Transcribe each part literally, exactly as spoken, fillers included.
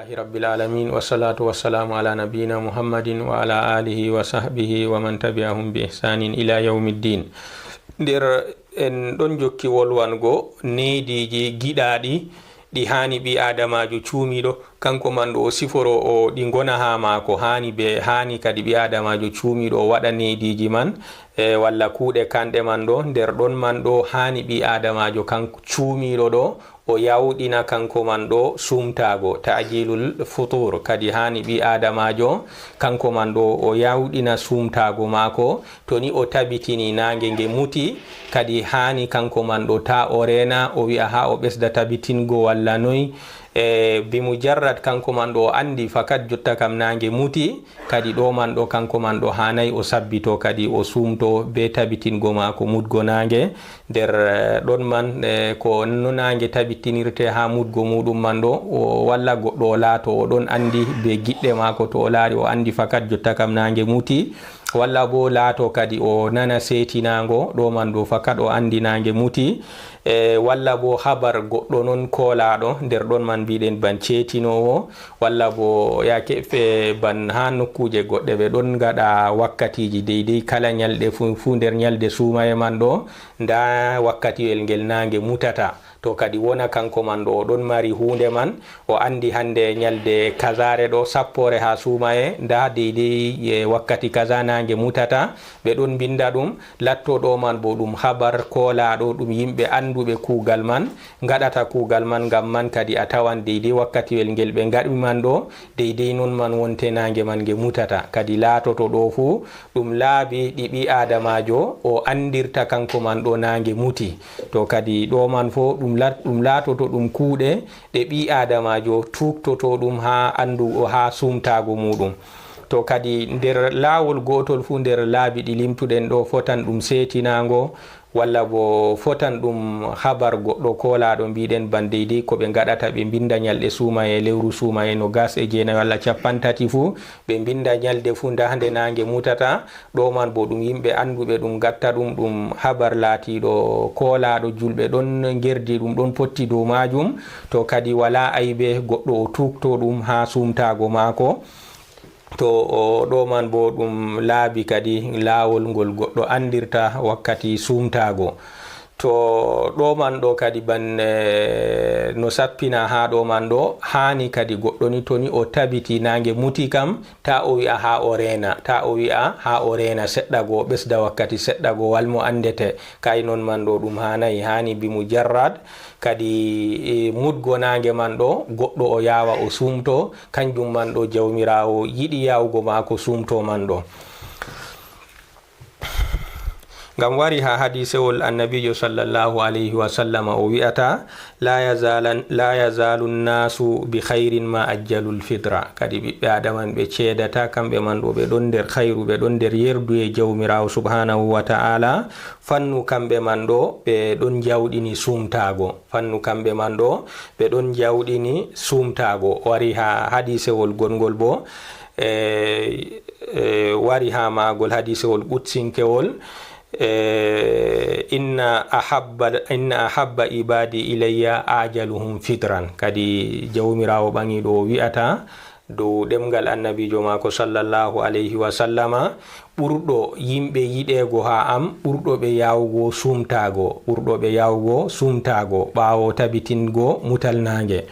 Alhamdulillahi Rabbil Alamin, wassalatu wassalamu ala nabiyyina Muhammadin wa ala alihi wa sahbihi wa man tabi'ahum bi ihsanin ila yawmiddin. Nder en ɗon jokki wolwango neediiji giɗaaɗi ɗi haani ɓii aadamaajo cuumiiɗo, kanko man ɗo o siforo o ɗi ngona haa maako, haani be, haani kadi ɓii aadamaajo cuumiiɗo o waɗa neediiji man, e, walla kuuɗe kanɗe man ɗo, nder ɗon man ɗo haani ɓii aadamaajo kan cuumiiɗo ɗo, o yawɗina kanko man ɗo sumtaago, ta'jilul futur. Kadi haani ɓii aadamaajo kanko man ɗo o yawɗina sumtaago maako, to ni o tabitini naange nge muti, kadi haani kanko man ɗo ta o reena, o wi'a haa o ɓesda tabitingo walla noy. E, bi mujarrad kanko man ɗo o anndi fakat jotta kam naange muti, kadi ɗo man ɗo kanko man ɗo haanay o sabbito kadi o sumto be tabitingo maako mutgo naange. Nder, eh, ɗon man, eh, ko no naange tabitinirte haa mutgo muuɗum man ɗo, o, walla goɗɗo o laato o ɗon anndi be giɗɗe maako, to o laari o anndi fakat jotta kam naange muti, walla boo laato kadi o nana seetinaango, ɗo man ɗo fakat o anndi naange muti, e, walla boo habar goɗɗo non koolaaɗo, nder ɗon man mbiɗen ban ceetinoowo, walla boo yaake fe-, ban haa nokkuuje goɗɗe ɓe ɗon ngaɗa wakkatiiji deydey kala nyalɗe fuu, fuu nder nyalde suumaye man ɗo, ndaa wakkatiwel ngel naange mutata. To kadi wona kanko man ɗo o ɗon mari huunde man, o anndi hannde nyalde kazaare ɗo, sappoore haa suumaye, ndaa deydey, e, wakkati kaza naange mutata, ɓe ɗon mbinnda ɗum, latto ɗo man boo ɗum habar koolaaɗo, ɗum yimɓe annduɓe kuugal man ngaɗata kuugal man, ngam man kadi a tawan deydey wakkatiwel ngel ɓe ngaɗi man ɗo, deydey non man wonte naange man nge mutata. Kadi laatoto ɗo fuu ɗum laabi ɗi ɓii aadamaajo o anndirta kanko man ɗo naange muti. To kadi ɗo man fuu ɗum lat-, ɗum laatoto ɗum kuuɗe ɗe ɓii aadamaajo tuuktoto ɗum haa anndu-, haa sumtaago muuɗum. To kadi nder laawol gootol fuu nder laabi ɗi limtuɗen ɗo, fotan ɗum seetinaango, walla boo fotan ɗum habar goɗɗo koolaaɗo, mbiɗen ban deydey ko ɓe ngaɗata, ɓe mbinnda nyalɗe suumaye, lewru suumaye noogas e jeenayi walla cappanɗe tati fuu, ɓe mbinnda nyalde fuu ndaa nde naange mutata, ɗo man boo ɗum yimɓe annduɓe ɗum ngatta ɗum, ɗum habar laatiiɗo koolaaɗo, juulɓe ɗon ngerdi ɗum, ɗon potti dow maajum, to kadi walaa aybe goɗɗo o tuukto ɗum haa sumtaago maako. To o, ɗo man boo ɗum laabi kadi laawol ngol goɗɗo anndirta wakkati sumtaago. To ɗo man ɗo kadi ban, eh, no sappina haa ɗo man ɗo, haani kadi goɗɗo ni to ni o tabiti naange muti kam, ta o wi'a haa o reena, ta o wi'a haa o reena seɗɗa go, ɓesda wakkati seɗɗa go, wal mo anndete. Kay non man ɗo ɗum haanayi, haani bi mujarrad, kadi, e, mutgo naange man ɗo, goɗɗo o yaawa o sumto, kanjum man ɗo Jawmiraawo yiɗi yaawugo maako sumto man ɗo. Ngam wari haa hadiisewol Annabiijo sallallahu alayhi wa sallama, o wi'ata, "La yazalan-, la yazalu nnaasu bi khayrin ma ajjalul fitra." Kadi ɓiɓɓe Aadama en ɓe ceedata, kamɓe man ɗo ɓe ɗon nder khayru, ɓe ɗon nder yerduye Jawmiraawo subhaanahu wa ta'ala, fannu kamɓe man ɗo ɓe ɗon njawɗini sumtaago. Fannu kamɓe man ɗo ɓe ɗon njawɗini sumtaago. Wari haa hadiisewol goɗngol boo, e, e, wari haa maagol hadiisewol qutsinkewol, e, "Inna ahabba, inna ahabba ibaadi ilayya ajaluhum fitran." Kadi Jawmiraawo ɓaŋiiɗo o wi'ata dow ɗemngal Annabiijo maako sallallahu alayhi wa sallama, "Ɓurɗo yimɓe yiɗeego haa am, ɓurɗo ɓe yaawugo sumtaago, ɓurɗo ɓe yaawugo sumtaago ɓaawo tabitingo mutal naange."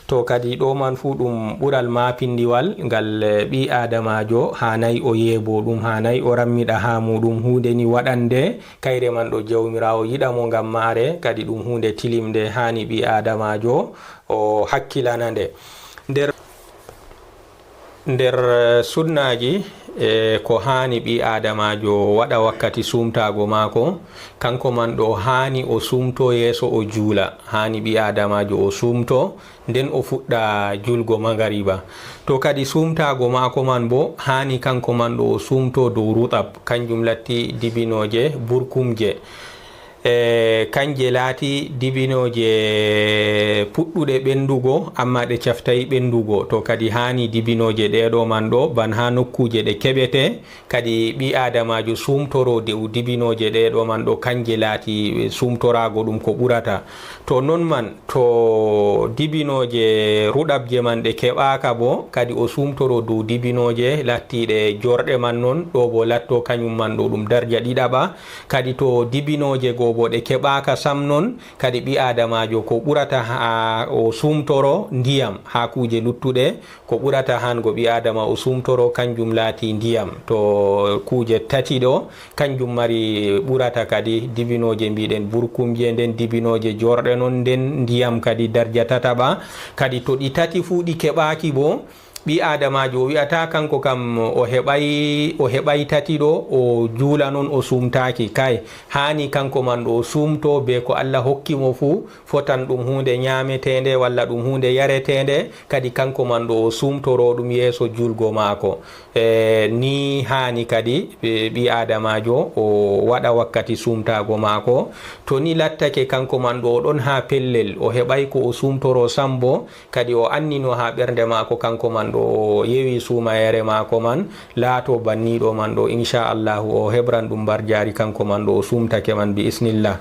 To kadi ɗo man fuu ɗum ɓural maapindiwal ngal, eh, ɓii Aadamaajo haanay o yeebo, ɗum haanay o rammiɗa haa muuɗum. Huunde ni waɗande kayre man ɗo Jawmiraawo yiɗa mo ngam maare, kadi ɗum huunde tilimnde, haani ɓii Aadamaajo o hakkilana nde. Nder Nder, eh, sunnaaji, e ko haani ɓii Aadamaajo waɗa wakkati suumtaago maako, kanko man ɗo haani o suumto yeeso o juula. Haani ɓii Aadamaajo o suumto, nden o fuɗɗa juulgo magariba. To kadi suumtaago maako man boo, haani kanko man ɗo o suumto dow rutab, kanjum latti dibinooje burkumje. E kanje laati dibinooje puɗɗuɗe ɓendugo, ammaa ɗe caftaay ɓendugo. To kadi haani dibinooje ɗee ɗo man ɗo, ban haa nokkuuje ɗe keɓete, kadi ɓii aadamaajo suumtoro dew dibinooje ɗee ɗo man ɗo, kanje laati suumtoraago ɗum ko ɓurata. To non man, to dibinooje ruɗabje man ɗe keɓaaka bo, kadi o suumtoro dow dibinooje lattiiɗe jorɗe man non, ɗo bo latto kanyum man ɗo ɗum darja ɗiɗaɓa. Kadi to dibinooje go bo ɗe keɓaaka sam non, kadi ɓii aadamaajo ko ɓurata haa o suumtoro ndiyam haa kuuje luttuɗe, ko ɓurata han go ɓii aadama o suumtoro, kanjum laati ndiyam. To kuuje tati ɗo, kanjum mari ɓurata kadi dibinooje mbiɗen burkumje, nden dibinooje jorɗe non, nden ndiyam kadi darja tataɓa. Kadi to ɗi tati fuu ɗi keɓaaki bo, ɓii aadamaajo o wi'ata kanko kam o heɓay, o heɓay tati ɗo, o juula non o suumtaaki. Kay, haani kanko man ɗo o suumto bee ko Allah hokki mo fuu, fotan ɗum huunde nyaameteende walla ɗum huunde yareteende, kadi kanko man ɗo o suumtoro ɗum yeeso juulgo maako. E, ni haani kadi ɓe-, ɓii aadamaajo o waɗa wakkati suumtaago maako. To ni lattake kanko man ɗo o ɗon haa pellel, o heɓay ko o suumtoro sam bo, kadi o annino haa ɓernde maako kanko man ɗo o yewi suumayeere maako man, laato banniiɗo man ɗo, insha Allahu, o heɓran ɗum mbarjaari kanko man ɗo o suumtake man bi isnillah.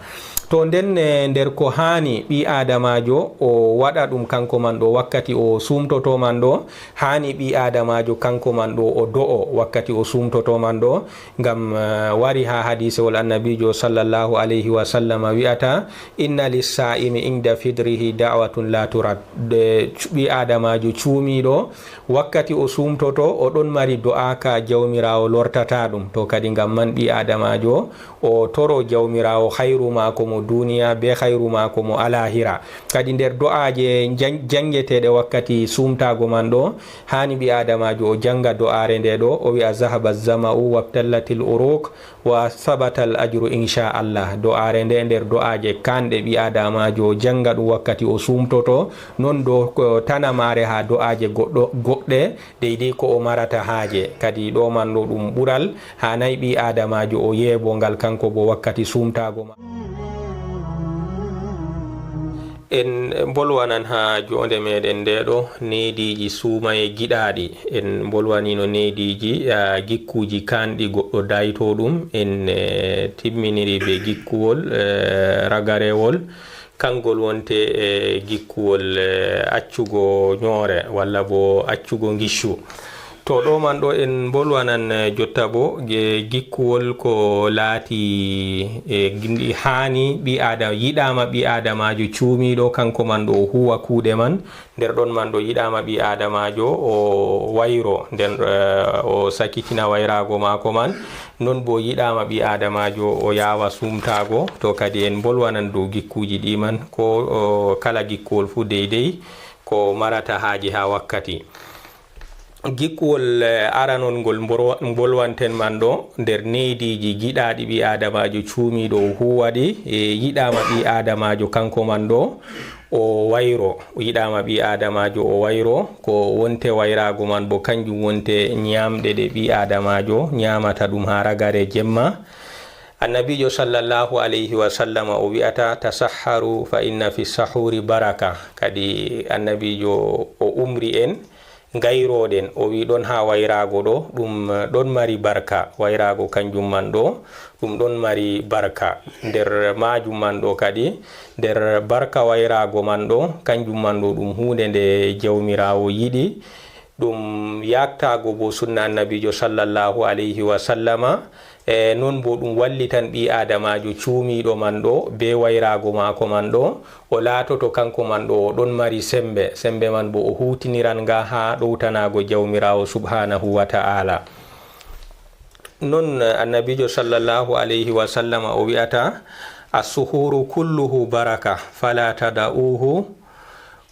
To nden, e, nder ko haani ɓii aadamaajo o waɗa ɗum kanko man ɗo wakkati o suumtoto man ɗo, haani ɓii aadamaajo kanko man ɗo o do'o wakkati o suumtoto man ɗo, ngam, e, wari haa hadiisewol Annabiijo sallallahu alayhi wa sallama wi'ata, "Inna lissa'imi inda fidrihi da'watun la turad." De, cu-, ɓii aadamaajo cuumiiɗo, wakkati o suumtoto, o ɗon mari do'a ka Jawmiraawo lortata ɗum. To kadi ngam man ɓii aadamaajo o toro Jawmiraawo hayru maako mo duniya bee hayru maako mo alaahira. Kadi nder do'aaje jan-, jangeteeɗe wakkati suumtaago man ɗo, haani ɓii aadamaajo o janga do'aare nde ɗo, o wi'a, "Zahaba zama'u wabtallatil uruq wa sabatal ajru insha Allah." Do'aare nde nder do'aaje kanɗe ɓii aadamaajo o janga ɗum wakkati o suumtoto, non do ko tanamaare haa do'aaje goɗɗo, goɗɗe, deydey ko o marata haaje. Kadi ɗo man ɗo ɗum ɓural, haanay ɓii aadamaajo o yeebo ngal kanko bo wakkati suumtaago ma. En mbolwanan haa joonde meɗen nde ɗo, neediiji suumaye giɗaaɗi. En mbolwanino neediiji, ah, gikkuuji kanɗi goɗɗo dayto ɗum. En, eh, timminiri be gikkuwol, eh, ragarewol. Kangol wonte, eh, gikkuwol, eh, accugo nyoore walla bo accugo ngiccu. To ɗo man ɗo en mbolwanan, eh, jotta bo ge gikkuwol ko laati, eh, gindi haani ɓi Adam, yiɗaama ɓi Adamaajo cuumiiɗo, kanko man ɗo o huwa kuuɗe man. Nder ɗon man ɗo yiɗaama ɓi Adamaajo o wayro, nden, eh, o sakitina wayraago maako man. Non bo yiɗaama ɓi Adamaajo o yaawa suumtaago. To kadi en mbolwanan dow gikkuuji ɗi man, ko, o, kala gikkuwol fuu deydey ko marata haaje haa wakkati. Gikkuwol, eh, aranol ngol mbor-, mbolwanten man ɗo nder neediiji giɗaaɗi ɓi Adamaajo cuumiiɗo o huwa ɗi, e yiɗaama ɓi Adamaajo kanko man ɗo o wayro, yiɗaama ɓi Adamaajo o wayro, ko wonte wayraago man bo kanjum wonte nyaamɗe ɗe ɓi Adamaajo nyaamata ɗum haa ragare jemma. Annabiijo sallallahu alayhi wa sallama o wi'ata, "Tasahharu fa inna fi sahuri baraka." Kadi Annabiijo o umri en, ngayrooɗen, o wi ɗon haa wayraago ɗo, ɗum ɗon mari barka. Wayraago kanjum man ɗo, ɗum ɗon mari barka. Nder maajum man ɗo kadi, nder barka wayraago man ɗo, kanjum man ɗo ɗum huunde nde Jawmiraawo yiɗi. Ɗum yahtaago bo sunna Annabiijo sallallahu alayhi wa sallama. E non bo ɗum wallitan ɓi Adamaajo cuumiiɗo man ɗo, be wayraago maako man ɗo, o laatoto kanko man ɗo, o ɗon mari sembe. Sembe man bo o huutiniran nga haa ɗowtanaago Jawmiraawo subhaanahu wa ta'ala. Non Annabiijo sallallahu alayhi wa sallama o wi'ata, "As-suhuru kulluhu baraka, fala tada'uhu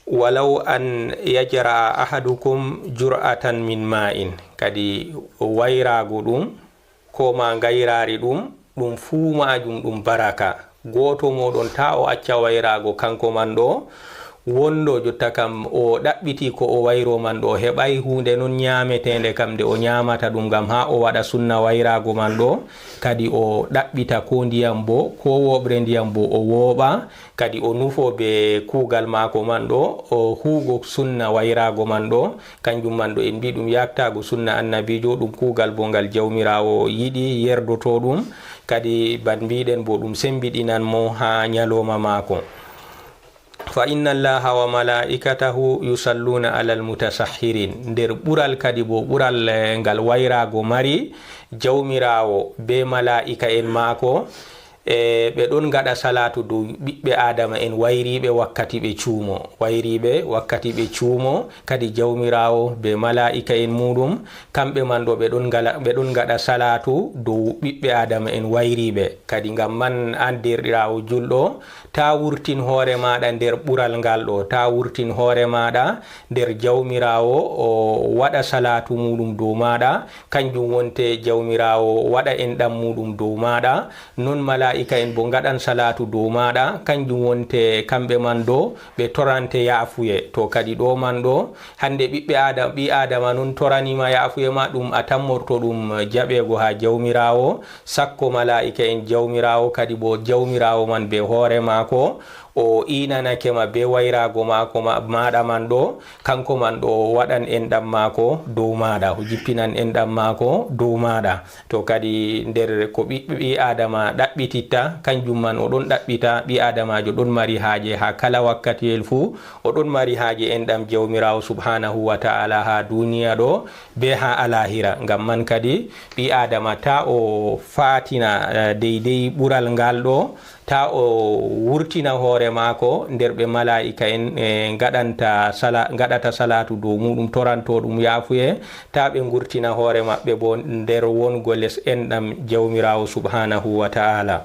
walaw an yajra'a ahadukum jur'atan min ma'in." Kadi wayraago ɗum, ko ma ngayraari ɗum, ɗum fuu maajum ɗum baraka. Gooto mooɗon taa o acca wayraago kanko man ɗo, Wonɗo jotta kam o ɗaɓɓiti ko o wayro man ɗo, o heɓaay huunde non nyaameteende kam nde o nyaamata ɗum ngam haa o waɗa sunna wayraago man ɗo, kadi o ɗaɓɓita koo ndiyam boo, koo wooɓre ndiyam boo o wooɓa, kadi o nufo bee kuugal maako man ɗo, o huugo sunna wayraago man ɗo, kanjum man ɗo en mbii ɗum yaaktaago sunna annabiijo, ɗum kuugal boo ngal Jawmiraawo yiɗi, yerdoto ɗum, kadi ban mbiiɗen boo ɗum sembiɗinan mo haa nyalooma maako. Fa inna Allaha wa malaa'ikatahu yusalluna alal mutasahhirin. Nder ɓural kadi bo, ɓural, eh, ngal wayraago mari, Jawmiraawo be malaa'ika'en maako, eh, ɓe ɗon ngaɗa salaatu dow ɓiɓɓe Aadama'en wayriiɓe wakkati ɓe cuumo. Wayriiɓe wakkati ɓe cuumo, kadi Jawmiraawo be malaa'ika'en muuɗum, kamɓe man ɗo ɓe ɗon ngala, ɓe ɗon ngaɗa salaatu dow ɓiɓɓe Aadama'en wayriiɓe. Kadi ngam man, an deerɗiraawo julɗo, taa wurtin hoore maaɗa nder ɓural ngal ɗo, taa wurtin hoore maaɗa nder Jawmiraawo, o waɗa salaatu muuɗum dow maaɗa, kanjum wonte Jawmiraawo waɗa enɗam muuɗum dow maaɗa, non malaa'ika'en boo ngaɗan salaatu dow maaɗa, kanjum wonte kamɓe man ɗo ɓe torante yaafuye. To kadi ɗo man ɗo, hande ɓiɓɓe Aada-, ɓii Aadama non toraniima yaafuye ma, ɗum a tammorto ɗum jaɓeego haa Jawmiraawo, sakko malaa'ika'en Jawmiraawo, kadi bo Jawmiraawo man be hoore maako, o iinanake ma be wayraago maako ma-, maaɗa man ɗo, kanko man ɗo o waɗan enɗam maako dow maaɗa, o jippinan enɗam maako dow maaɗa. To kadi nder ko ɓi-, ɓii Aadama ɗaɓɓititta, kanjum man o ɗon ɗaɓɓita, ɓii Aadamaajo ɗon mari haaje haa kala wakkatiyel fuu, o ɗon mari haaje enɗam Jawmiraawo subhaanahu wa ta'ala haa duniya ɗo, be haa alaahira. Ngam man kadi, ɓii Aadama taa o faatina, eh, deydey ɓural ngal ɗo, taa o wurtina hoore maako nder ɓe malaa'ika'en, eh, ngaɗanta sala-, ngaɗata salaatu dow muuɗum, toranto ɗum yaafuye, taa ɓe ngurtina hoore maɓɓe bo nder wongo les enɗam Jawmiraawo subhaanahu wa ta'ala.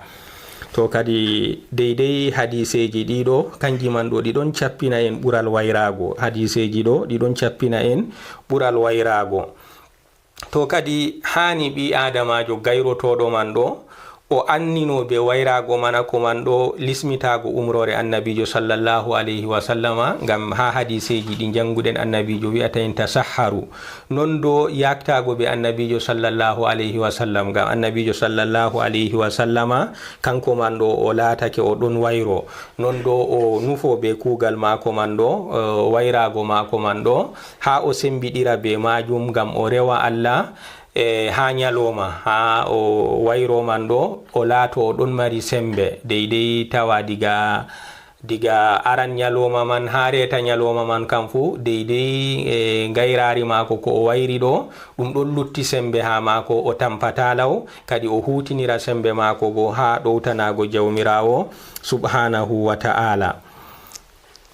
To kadi, deydey hadiseeji ɗiɗo, kanji man ɗo ɗi ɗon cappina en ɓural wayraago. Hadiseeji ɗo ɗi ɗon cappina en ɓural wayraago. To kadi, haani ɓii Aadamaajo gayrotooɗo man ɗo, o annino be wayraago manako man ɗo, lismitaago umroore Annabiijo sallallahu alayhi wa sallama, ngam haa hadiseeji ɗi njannguɗen, Annabiijo wi'ata en, "Tasahharu." Non do yaaktaago be Annabiijo sallallahu alayhi wa sallam, ngam Annabiijo sallallahu alayhi wa sallama, kanko man ɗo o laatake o ɗon wayro. Non do o nufo be kuugal maako man ɗo, eh, wayraago maako man ɗo, haa o sembiɗira be maajum ngam o rewa Allah, eh, haa nyalooma, haa o wayro man ɗo, o laato o ɗon mari sembe, deydey tawa diga Diga aran nyalooma man haa reeta nyalooma man kam fuu, deydey, e, ngayraari maako ko o wayri ɗo, ɗum ɗon lutti sembe haa maako, o tampataa law, kadi o huutinira sembe maako boo haa ɗowtanaago Jawmiraawo subhaanahu wa ta'aala.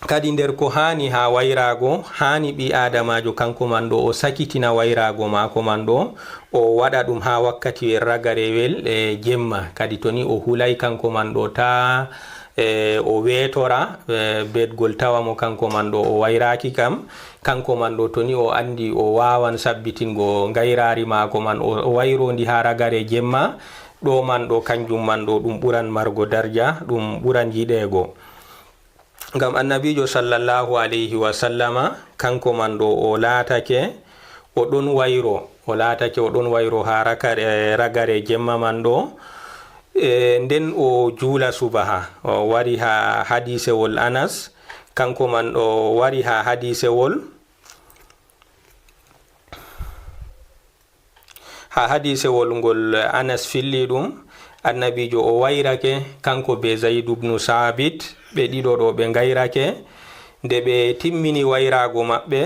Kadi nder ko haani haa wayraago, haani ɓii-aadamaajo kanko man ɗo o sakitina wayraago maako man ɗo, o waɗa ɗum haa wakkatiwel ragarewel, e, jemma. Kadi to ni o hulay kanko man ɗo, taa e, o weetora, e, beetgol tawa mo kanko man ɗo o wayraaki kam, kanko man ɗo to ni o anndi o waawan sabbitingo ngayraari maako man, o, o wayro ndi haa ragare jemma, ɗo man ɗo kanjum man ɗo ɗum ɓuran margo darja, ɗum ɓuran yiɗeego. Ngam Annabiijo sallallahu alayhi wa sallama, kanko man ɗo o laatake, o ɗon wayro, o laatake o ɗon wayro haa raka-, e, ragare jemma man ɗo, e, nden o juula subaha. O wari haa hadisewol Anas, kanko man ɗo wari haa hadisewol, haa hadisewol ngol Anas filli ɗum, Annabiijo o wayrake, kanko be Zayd ibnu Saabit, ɓe ɗiɗo ɗo ɓe ngayrake. Nde ɓe timmini wayraago maɓɓe,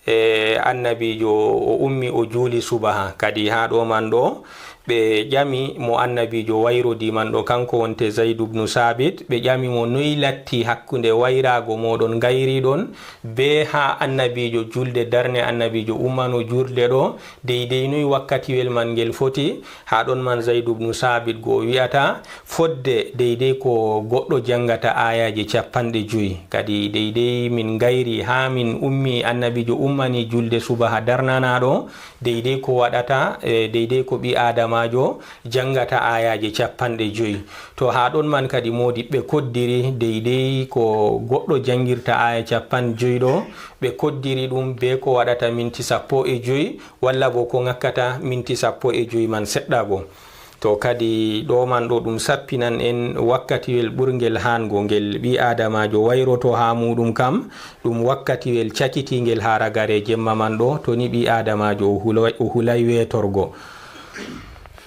e, Annabiijo o ummi, o juuli subaha. Kadi haa ɗo man ɗo, ɓe ƴami mo Annabiijo wayrodi man ɗo, kanko wonte Zayd ibnu Saabit, ɓe ƴami mo, "Noy latti hakkunde wayraago mooɗon ngayriɗon, be haa Annabiijo julde darne Annabiijo ummano julde ɗo, deydey noy wakkatiwel man ngel foti?" Haa ɗon man Zayd ibnu Saabit go o wi'ata, Fodde deydey ko goɗɗo janngata aayaaje cappanɗe jowi. Kadi deydey min ngayri haa min ummi, Annabiijo ummani julde subaha darnanaaɗo, deydey ko waɗata, e, deydey ko ɓii-aadama maajo, janngata aayaaje cappanɗe jowi. To haa ɗon man kadi moodiɓɓe koddiri deydey ko goɗɗo janngirta aaya cappanɗe jowi ɗo, ɓe koddiri ɗum bee ko waɗata minti sappo e jowi, walla boo ko ŋakkata minti sappo e jowi man seɗɗa go. To kadi ɗo man ɗo ɗum sappinan en wakkatiwel ɓurngel haango ngel ɓii aadamaajo wayroto haa muuɗum kam, ɗum wakkatiwel cakitiingel haa ragare jemma man ɗo, to ni ɓii aadamaajo o hula-, o hulay weetorgo.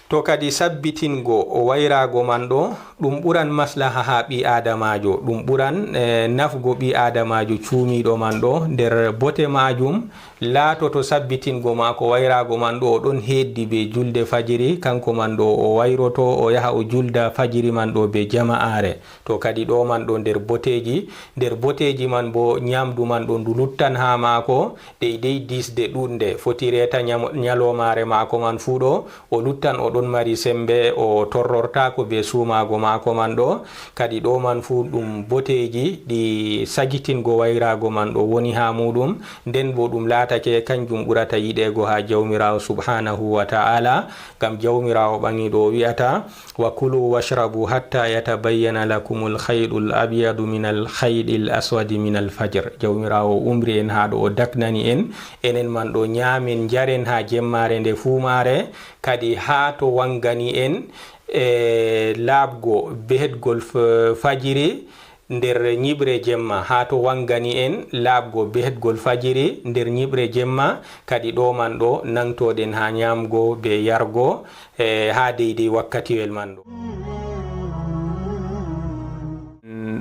To kadi sabbitingo o wayraago man ɗo, ɗum ɓuran maslaha haa ɓii aadamaajo, ɗum ɓuran, eh, nafgo ɓii aadamaajo cuumiiɗo man ɗo. Nder bote maajum, laatoto sabbitingo maako wayraago man ɗo, o ɗon heeddi bee julde fajiri, kanko man ɗo o wayroto, o yaha o julda fajiri man ɗo bee jama'aare. To kadi ɗo man ɗo nder boteeji, nder boteeji man boo, nyaamdu man ɗo ndu luttan haa maako, deydey diisde ɗuuɗnde, foti reeta nyamo-, nyaloomaare maako man fuu ɗo, o luttan o ɗon mari semmbe, o torrortaako bee suumaago maako man ɗo. Kadi ɗo man fuu ɗum boteeji ɗi sagitingo wayraago man ɗo woni haa muuɗum, nden boo ɗum laatake kanjum ɓurata yiɗeego haa Jawmiraawo subhaanahu wa ta'aala, ngam Jawmiraawo ɓaŋiiɗo o wi'ata, "Wa kulu washrabu hatta yatabayyana lakumul khaydul abyadu minal khaydil aswadi minal fajr." Jawmiraawo umri en haa ɗo, o daknani en, enen man ɗo nyaamen, njaren haa jemmaare nde fuumaare, kadi haa to waŋgani en, e laaɓgo behetgol f-, fajiri nder nyiɓre jemma, haa to waŋgani en laaɓgo behetgol fajiri nder nyiɓre jemma, kadi ɗo man ɗo naŋtoɗen haa nyaamgo bee yargo, e haa deydey wakkatiwel man ɗo.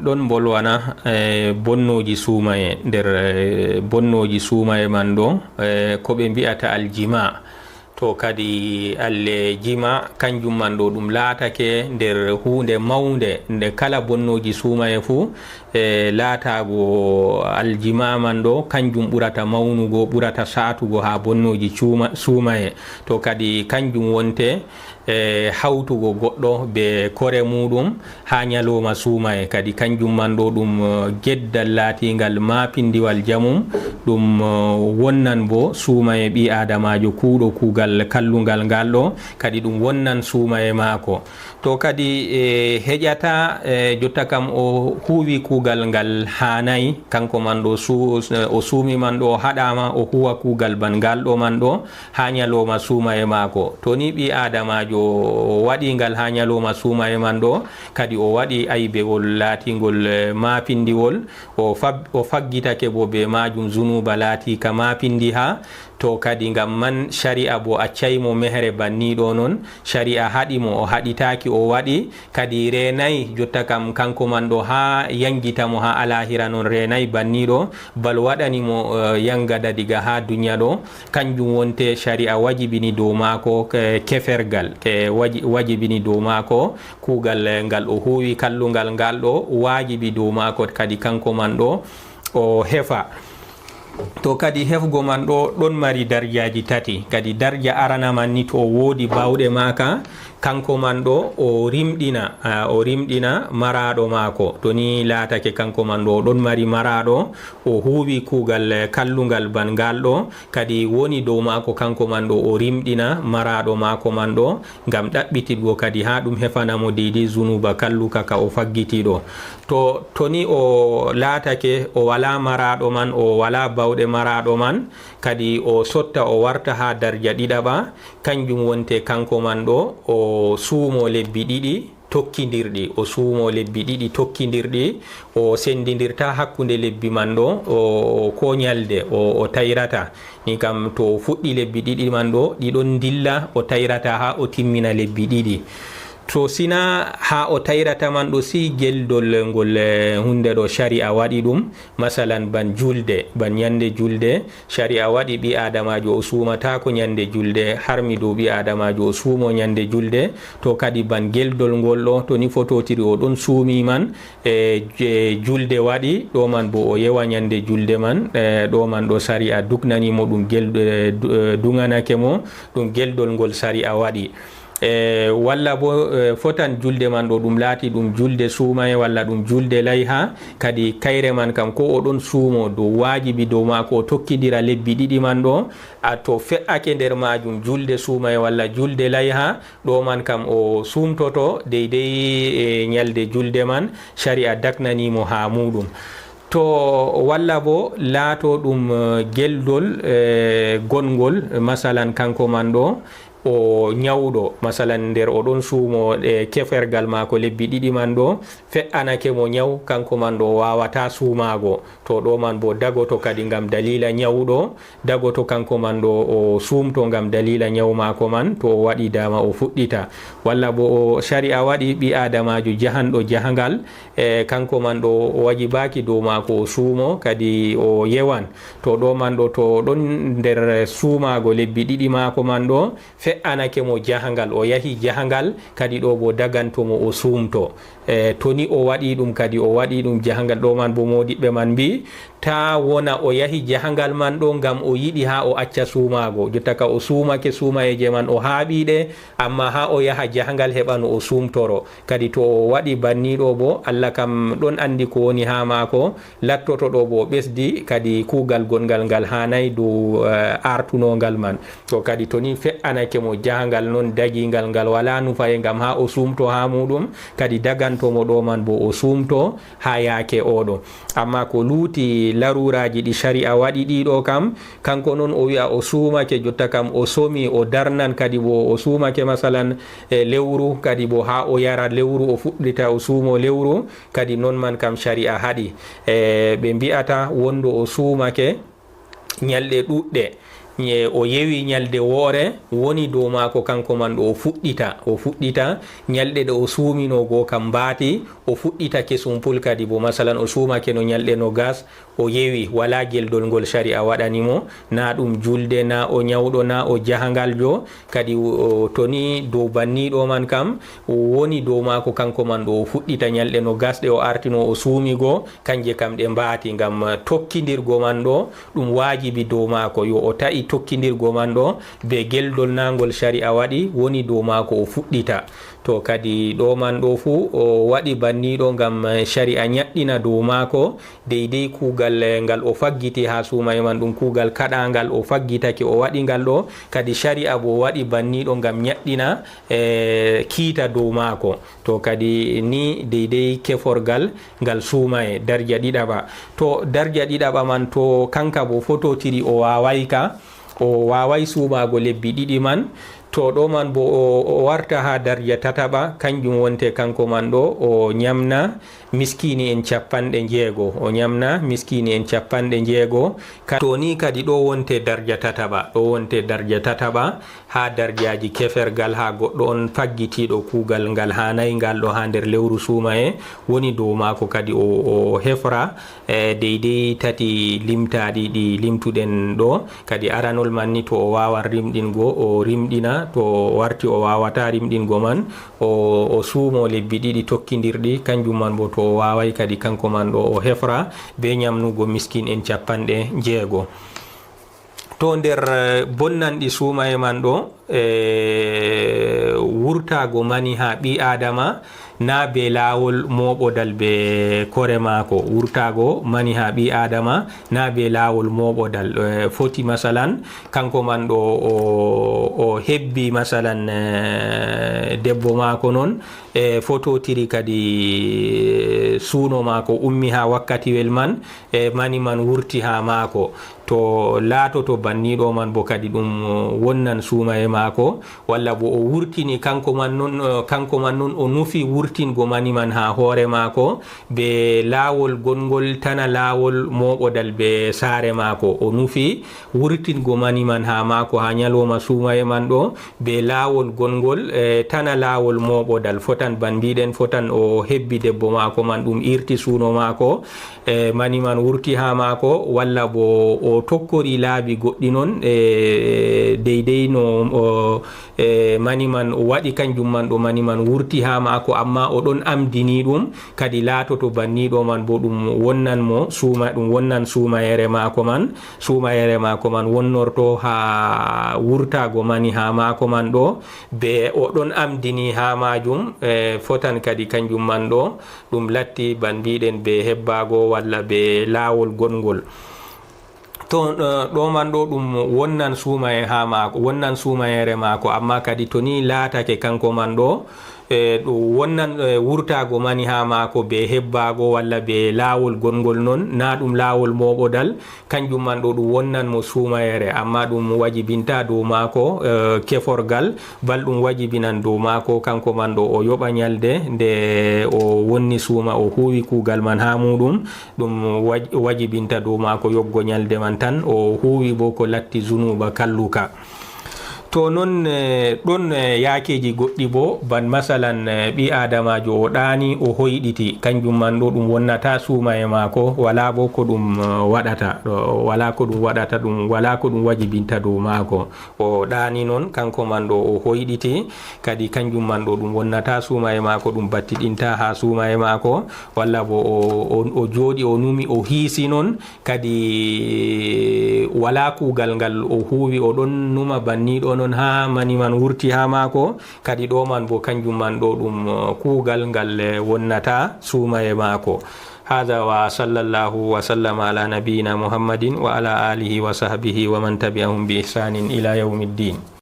Ɗon mbolwana, e, bonnooji suumaye. Nder, e, bonnooji suumaye man ɗo, e, ko ɓe mbi'ata aljima. To kadi aljima, kanjum man ɗo ɗum laatake nder huunde mawnde, nde kala bonnooji suumaye fuu, e, laataago aljima man ɗo, kanjum ɓurata mawnugo, ɓurata saatugo haa bonnooji cuuma-, suumaye. To kadi kanjum wonte, e, hawtugo goɗɗo bee kore muuɗum haa nyalooma suumaye. Kadi kanjum man ɗo ɗum, e, geddal laatiingal maapindiwal jamum, ɗum, e, wonnan boo suumaye ɓii aadamaajo kuuɗo kuugal kallungal ngal ɗo, kadi ɗum wonnan suumaye maako. To kadi, e, heƴata, e, jotta kam o huuwi kuugal ngal haanaay, kanko man ɗo su-, o suumi man ɗo o haɗaama o huuwa kuugal ban ngal ɗo man ɗo, haa nyalooma suumaye maako. To ni ɓii aadamaajo o waɗi ngal haa nyalooma suumaye man ɗo, kadi o waɗi aybewol laatingol, eh, maapindiwol, o fab-, o faggitake bo bee maajum zunuuba laatiika maapindiha, to kadi ngam man cari'a bo accaay mo mehre banniiɗo non. Cari'a haɗi mo, o haɗitaaki, o waɗi, kadi reenaay, jotta kam kanko man ɗo haa yaŋgita mo haa alaahira non, reenaay banniiɗo, bal waɗani mo, eh, yaŋgada diga haa dunya ɗo. Kanjum wonte cari'a wajibini dow maako, eh, kefergal, eh, waji-, wajibini dow maako kuugal, eh, ngal o huuwi kallungal ngal ɗo, wajibi dow maako kadi kanko man ɗo o hefa. To kadi hefgo man ɗo ɗon mari darjaaji tati. Kadi darja arana man ni, to o woodi baawɗe maaka, kanko man ɗo o rimɗina, a, o rimɗina maraaɗo maako. To ni laatake kanko man ɗo o ɗon mari maraaɗo, o huuwi kuugal, eh, kallungal ban ngal ɗo, kadi woni dow maako kanko man ɗo o rimɗina maraaɗo maako man ɗo, ngam ɗaɓɓitirgo kadi haa ɗum hefana mo deydey zunuuba kalluka ka o faggiti ɗo. To, to ni o laatake o walaa maraaɗo man, o walaa baawɗe maraaɗo man, kadi o sotta o warta haa darja ɗiɗaɓa, kanjum wonte kanko man ɗo o suumo lebbi ɗiɗi tokkindirɗi, o suumo lebbi ɗiɗi tokkindirɗi, o sendindirta hakkunde lebbi man ɗo, o, o ko nyalde, o, o tayrata. Ni kam, to o fuɗɗi lebbi ɗiɗi man ɗo, ɗi ɗon ndilla, o tayrata haa o timmina lebbi ɗiɗi. To sina haa o tayrata man ɗo, si geldol ngol, eh, hunde ɗo cari'a waɗi ɗum, masalan, ban julde, ban nyande julde, cari'a waɗi ɓii aadamaajo o suumataako nyande julde, harmi dow ɓii aadamaajo o suumo nyande julde, to kadi ban geldol ngol ɗo, to ni fototiri o ɗon suumi man, e je-, julde waɗi, ɗo man bo o yewa nyande julde man, e ɗo man ɗo sari'a duknani mo ɗum gel-, e du-, e duŋanake mo, ɗum geldol ngol sari'a waɗi. E, walla bo, e, fotan julde man ɗo ɗum laati ɗum julde suumaye walla ɗum julde layha, kadi kayre man kam ko o ɗon suumo dow waajibi dow maako o tokkindira lebbi ɗiɗi man ɗo, a to fe'ake nder maajum julde suumaye walla julde layha, ɗo man kam o suumtoto deydey, e, nyalde julde man, shari'a daknani mo haa muuɗum. To walla bo laato ɗum, e, geldol, e, gonngol, masalan, kanko man ɗo, o nyawɗo, masalan, nder o ɗon suumo, e, kefergal maako lebbi ɗiɗi man ɗo, fe'anake mo nyaw, kanko man ɗo o waawataa suumaago. To ɗo man bo dagoto kadi ngam daliila nyaw ɗo, dagoto kanko man ɗo o suumto ngam daliila nyaw maako man, to o waɗi daama o fuɗɗita. Walla bo o shari'a waɗi ɓii aadamaajo jahanɗo jahangal, e, kanko man ɗo o wajibaaki dow maako o suumo, kadi o yewan. To ɗo man ɗo to o ɗon nder suumaago lebbi ɗiɗi maako man ɗo, fe'anake mo jahangal, o yahi jahangal, kadi ɗo bo daganto mo o suumto. E, to ni o waɗi ɗum, kadi o waɗi ɗum jahangal, ɗo man bo moodiɓɓe man mbi'i, taa wona o yahi jahangal man ɗo ngam o yiɗi haa o acca suumaago. Jotta ka o suumake suumayeeje man o haaɓi ɗe, ammaa haa o yaha jahangal heɓa no o suumtoro. Kadi to o waɗi banni ɗo bo, Allah kam ɗon anndi ko woni haa maako, lattoto ɗo bo o ɓesdi kadi kuugal gongal ngal haanay dow, e, artunongal man. To kadi to ni fe'anake mo jahangal non dagingal ngal walaa nufaye ngam haa o suumto haa muuɗum, kadi daganto mo ɗo man bo o suumto haa yaake oɗo. Ammaa ko luuti laruuraaji ɗi shari'a waɗi ɗiɗo kam, kanko non o wi'a o suumake, jotta kam o somi, o darnan kadi bo o suumake masalan, e, lewru, kadi bo haa o yara lewru, o fuɗɗita o suumo lewru, kadi non man kam shari'a haɗi. E, ɓe mbi'ata wondo o suumake nyalɗe ɗuɗɗe. Nye-, o yewi nyalde wo'ore, woni dow maako kanko man ɗo o fuɗɗita, o fuɗɗita nyalɗe ɗe o suumino go kam mbaati, o fuɗɗita kesum pul kadi bo. Masalan, o suumake no nyalɗe nogas, o yewi, walaa geldol ngol shari'a waɗani mo, na ɗum julde, na o nyawɗo, na o jahangaljo, kadi o, to ni dow banniiɗo man kam, woni dow maako kanko man ɗo o fuɗɗita nyalɗe nogas ɗe o artino o suumi go, kanje kam ɗe mbaati, ngam tokkindirgo man ɗo, ɗum waajibi dow maako, yo o ta'i tokkindirgo man ɗo bee geldol naangol shari'a waɗi, woni dow maako o fuɗɗita. To kadi ɗo man ɗo fuu o waɗi banniiɗo ngam, eh, shari'a nyaɗɗina dow maako deydey kuugal, eh, ngal o faggiti haa suumaye man, ɗum kuugal kaɗaangal o faggitake o waɗi ngal ɗo. Kadi shari'a boo waɗi banniiɗo ngam nyaɗɗina, eh, kiita dow maako. To kadi ni deydey keforgal ngal suumaye, darja ɗiɗaɓa. To darja ɗiɗaɓa man, to kanka boo fototiri o waaway ka, o waaway suumaago lebbi ɗiɗi man. To ɗo man boo o, o warta haa darja tataɓa, kanjum wonte kanko man ɗo, o nyamna miskiini en cappanɗe njeego. O nyamna miskiini en cappanɗe njeego. Ka-, to ni kadi ɗo wonte darja tataɓa, ɗo wonte darja tataɓa. Haa darjaaji kefergal, haa goɗɗo on faggitiiɗo kuugal ngal haanaay ngal ɗo haa nder lewru suumaye, woni dow maako kadi o, o hefra, e, deydey tati limtaaɗi ɗi limtuɗen ɗo. Kadi aranol man ni, to o waawan rimɗingo, o rimɗina, to o warti o waawataa rimɗingo man, o, o suumo lebbi ɗiɗi tokkindirɗi, kanjum man boo to o waaway kadi kanko man ɗo o hefra bee nyamnugo miskin en cappanɗe njeego. To nder, eh, bonnanɗi suumaye man ɗo, eh, wurtaago mani haa ɓii Aadama, naa bee laawol mooɓodal bee kore maako. Wurtaago mani haa ɓii Aadama, naa bee laawol mooɓodal. Eh, foti, masalan, kanko man ɗo o, o hebbi, masalan, eh, debbo maako non, e fototiri kadi, eh, suuno maako ummi haa wakkatiwel man, e mani man wurti haa maako. To laatoto banniiɗo man boo kadi ɗum, eh, wonnan suumaye maako, walla boo o wurtini kanko man non, eh, kanko man non o nufi wurtingo mani man haa hoore maako, bee laawol gonngol tana laawol mooɓodal bee saare maako. O nufi wurtingo mani man haa maako haa nyalooma suumaye man ɗo, bee laawol gonngol, eh, tana laawol mooɓodal. Fotan, ban mbiɗen, fotan o hebbi debbo maako man, ɗum irti suuno maako, eh, mani man wurti haa maako, walla boo o O tokkori laabi goɗɗi non, e, deydey no, o, e, mani man o waɗi, kanjum man ɗo mani man wurti haa maako, ammaa o ɗon amdini ɗum, kadi laatoto banniiɗo man boo ɗum wonnan mo suuma, ɗum wonnan suumayere maako man, suumayere maako man wonnorto haa wurtaago mani haa maako man ɗo, be o ɗon amdini haa maajum, e, fotan kadi kanjum man ɗo, ɗum latti ban mbiɗen be hebbaago walla be laawol goɗngol. To, eh, ɗo man ɗo ɗum wonnan suumaye haa maako, wonnan suumayere maako, ammaa kadi to ni laatake kanko man ɗo, eh, ɗum wonnan, eh, wurtaago mani haa maako be hebbaago walla be laawol goɗngol non, naa ɗum laawol mooɓodal, kanjum man ɗo ɗum wonnan mo suumayere, ammaa ɗum wajibinta dow maako, eh, keforgal, bal ɗum wajibinan dow maako kanko man ɗo o yoɓa nyalde nde o wonni suuma, o huuwi kuugal man haa muuɗum, ɗum waj-, wajibinta dow maako yoɓgo nyalde man tan, o huuwi boo ko latti zunuuba kalluka. To non, eh, ɗon, eh, yaakeeji goɗɗi boo, ban masalan, eh, ɓii aadamaajo o ɗaani, o hoyɗiti, kanjum man ɗo ɗum wonnata suumaye maako, walaa boo ko ɗum, eh, waɗata, ɗo, walaa ko ɗum waɗata ɗum, walaa ko ɗum wajibinta dow maako. O ɗaani non, kanko man ɗo o hoyɗiti, kadi kanjum man ɗo ɗum wonnata suumaye maako, ɗum battiɗinta haa suumaye maako, walla boo o, o, o jooɗi, o numi, o hiisi non, kadi walaa kuugal ngal o huuwi, o ɗon numa banniiɗo non haa mani man wurti haa maako, kadi ɗo man boo kanjum man ɗo ɗum, eh, kuugal ngal, eh, wonnata suumaye maako. هذا وصلى الله وسلم على نبينا محمد وعلى آله وصحبه ومن تبعهم بإحسان إلى يوم الدين.